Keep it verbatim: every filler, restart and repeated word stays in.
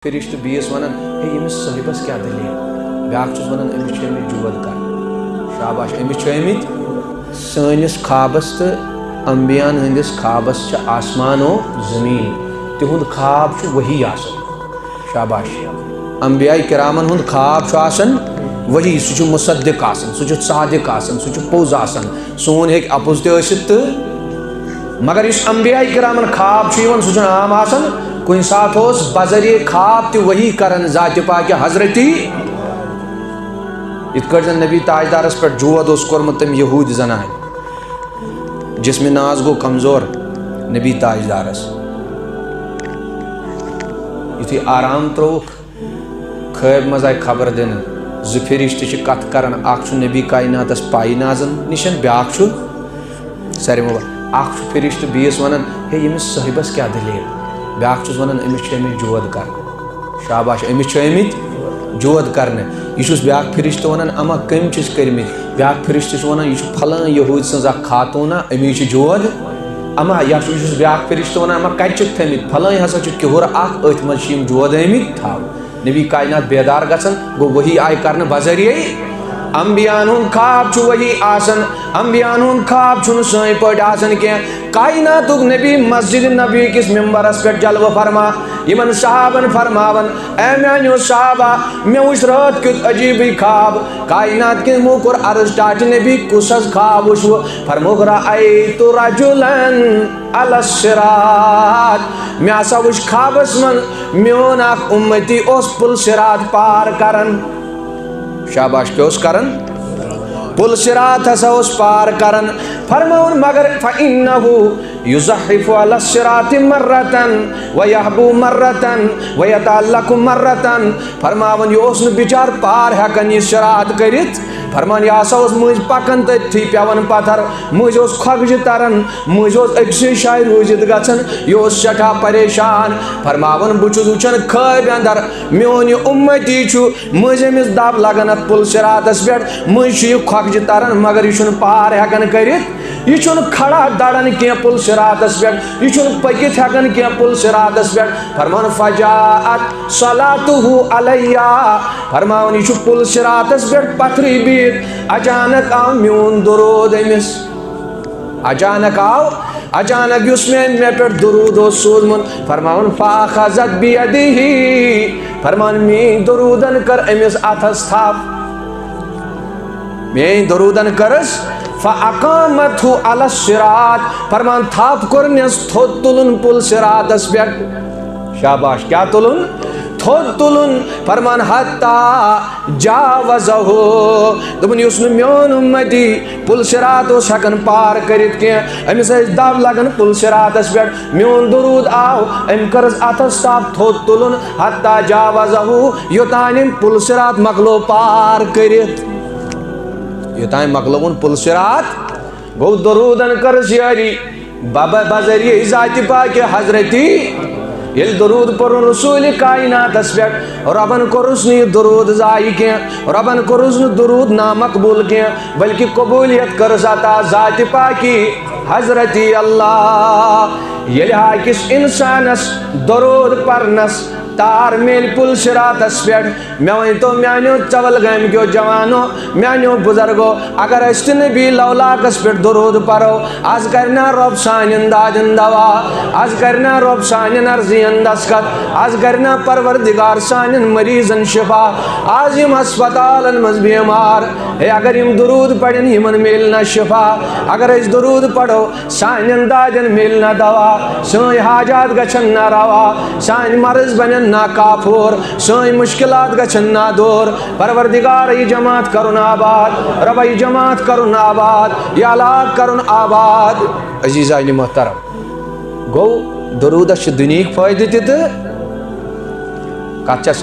فرشتہٕ بیٚیِس وَنان، "ہے، ییٚمِس صٲحبَس کیٛاہ دٔلیٖل؟" بیٛاکھ چھُس وَنان، "أمِس چھِ آمٕتۍ جود کَرٕنۍ۔" شاباش، أمِس چھِ آمٕتۍ۔ سٲنِس خوابَس تہٕ انبیاہَن ہٕنٛدِس خوابَس چھِ آسمان و زٔمیٖن۔ تِہُنٛد خواب چھُ وحی آسان۔ شاباش۔ انبیاء کرامَن ہُنٛد خواب چھُ آسان وحی، سُہ چھُ مصدق آسان، سُہ چھُ صادق آسان، سُہ چھُ پوٚز آسان۔ سون ہیٚکہِ اَپُز تہِ ٲسِتھ تہٕ، مگر یُس انبیاء کرامَن خواب چھُ یِوان، سُہ چھُنہٕ عام آسان۔ کُنہِ ساتہٕ اوس بذریعہ خواب تہِ وحی کران ذاتِ پاکہِ حضرتی۔ یِتھ کٲٹھۍ زَن نبی تاجدارَس پٮ۪ٹھ جود اوس کوٚرمُت تٔمۍ یہوٗدۍ زنانہِ، جسمِ ناز گوٚو کمزور نبی تاجدارَس۔ یُتھُے آرام ترٛووُکھ، خٲبۍ منٛز آیہِ خبر دِنہٕ، زٕ فرشتہٕ چھِ کتھ کران، اکھ چھُ نبی کائناتس پاینازن نِشن، بیٛاکھ چھُ ساروی منٛز، اکھ چھُ فرشتہٕ بیٚیِس ونان، "ہے، ییٚمِس صٲحبس کیٛاہ دٔلیٖل؟" بیٛاکھ چھُس ونان، "أمِس چھِ أمِس جود کرنہٕ۔" شاباش، أمِس چھِ آمٕتۍ جود کرنہٕ۔ یہِ چھُس بیٛاکھ فرشتہٕ ونان، "اما کٔمۍ چھِس کٔرمٕتۍ؟" بیٛاکھ فرشتہٕ چھُ ونان، "یہِ چھُ فلٲنۍ یہوٗدۍ سٕنٛز اکھ خاتوٗنا، أمِس چھِ جود۔" اما یا چھُ، یہِ چھُس بیٛاکھ فرشتہٕ ونان، "اما کتہِ چھِکھ تھٲمٕتۍ؟" "فلٲنۍ ہسا چھُ کِہُر اکھ، أتھۍ منٛز چھِ یِم جود آمٕتۍ تھاونہٕ۔" نبی کائنات بیدار گژھان، گوٚو وحی آیہِ کرنہٕ بذریعہ انبیاءن ہُنٛد خواب چھُ وحی آسان۔ انبیاءن ہُنٛد خواب چھُنہٕ سٲنۍ پٲٹھۍ آسان کینٛہہ۔ کائناتُک نبی مسجد نبوی کِس ممبرس پٮ۪ٹھ جلوٕ فرما، یِمن صحابن فرماوان، "اے میانیو صحابہ، مےٚ وُچھ رٲتھ کیُتھ عجیٖبٕے خواب۔" کائنات کِس یِمو کوٚر عرض، "ٹاٹھہِ نبی، کُس حظ خواب وُچھوٕ؟" فرمووُکھ، "رأیت رجلا علی الصراط۔" مےٚ ہسا وُچھ خوابس منٛز میون اکھ اُمتی اوس پُل صراط پار کران۔ شاباش، کیٛاہ اوس کران؟ پُل صراط ہسا اوس پار کران۔ فرماوُن، مگر فإنه یزحف علی الصراط مرة ویہبو مرة ویتعلق مرة۔ فرماوان، یہِ اوس نہٕ بِچار پار ہٮ۪کان یہِ صراط کٔرِتھ۔ فرمان، یہِ ہسا اوس مٔنٛزۍ پکان تٔتھی پٮ۪وان پتھر، مٔنٛزۍ اوس کھۄکھجہِ تران، مٔنٛزۍ اوس أکسٕے جایہِ روٗزِتھ گژھان، یہِ اوس سٮ۪ٹھاہ پریشان۔ فرماوان، بہٕ چھُس وٕچھان خٲبۍ اندر، میون یہِ اُمتی چھُ مٔنٛزۍ أمِس دب لگان اتھ پُل صراطس پٮ۪ٹھ، مٔنٛزۍ چھُ یہِ کھۄکھجہِ تران، مگر یہِ چھُنہٕ پار ہٮ۪کان کٔرِتھ۔ یہِ چھُنہٕ کھڑا دَران کینٛہہ پُل صراطس پٮ۪ٹھ، یہِ چھُنہٕ پٔکِتھ ہٮ۪کان کینٛہہ پُل صراطس پٮ۪ٹھ۔ فرمان، فجاءت صلاته علی۔ فرماوان، یہِ چھُ پُل صراطس پٮ۪ٹھ پتھرٕے بِہِتھ، اچانک آو میون درود أمِس۔ اچانک آو، اچانک یُس مےٚ، مےٚ پٮ۪ٹھ درود اوس سوٗزمُت، فرماوان، فاخذت بیدہ۔ فرمان، میٲنۍ درودن کٔر أمِس اتھس تھپھ۔ میٲنۍ درودن کٔرٕس، فاقامتہ علی الصراط۔ فرمان، تھپھ کوٚرنس تھوٚد تُلُن پُل صراطس پٮ۪ٹھ۔ شاباش، کیٛاہ تُلُن؟ تھوٚد تُلُن۔ فرمان، حتی جاوزہ۔ دوٚپُن، یُس نہٕ میون اُمتی پُل صراط اوس ہٮ۪کان پار کٔرِتھ کینٛہہ، أمِس ٲسۍ دب لگان پُل صراطس پٮ۪ٹھ۔ میون درود آو، أمۍ کٔرٕس اتھس تھپھ، تھوٚد تُلُن، حتی جاوزہ، یوٚتام أمۍ پُل صراط مۄکلو پار کٔرِتھ۔ یوٚتام مۄکلووُن پُل صراط، گوٚو درودن کٔرٕس یٲری۔ بابا بذریعہ ذاتِ پاکہِ حضرتی، ییٚلہِ درود پوٚرُن رسول کائناتس پٮ۪ٹھ، رۄبن کوٚرُس نہٕ یہِ درود ضایع کینٛہہ، رۄبن کوٚرُس نہٕ درود نامقبول کینٛہہ، بلکہِ قبولیت کٔرٕس عطا ذاتِ پاکہِ حضرتی اللہ۔ ییٚلہِ ہا أکِس انسانس درود پرنس تار میلہِ پُل صراطس پٮ۪ٹھ، مےٚ ؤنۍ تو میانیو ژول گامہِ کیو جوانو، میانیو بزرگو، اگر أسۍ تہِ نبی لولاکس پٮ۪ٹھ درود پرو، از کرِ نا رۄب سانٮ۪ن دادٮ۪ن دوا، از کرِ نا رۄب سانٮ۪ن عرضین دستخط، از کرِ نا پروردگار سانٮ۪ن مریضن شفا۔ از یِم ہسپتالن منٛز بیمار، ہے، اگر یِم درود پرن، یِمن میلہِ نا شفا۔ اگر أسۍ درود پرو، سانٮ۪ن دادٮ۪ن میلہِ نا دوا، سٲنۍ حاجات گژھن نا روا، سانۍ مرض بنن نا کافور، سٲنۍ مشکلات گژھن نا دور۔ پروردگار، یہِ جماعت کرُن آباد، رۄبا، یہِ جماعت کرُن آباد، یہِ علاقہٕ کرُن آباد۔ عزیزانِ محترم، گوٚو، درودس چھِ دُنیہٕکۍ فٲیدٕ تہِ تہٕ کتھ چھےٚ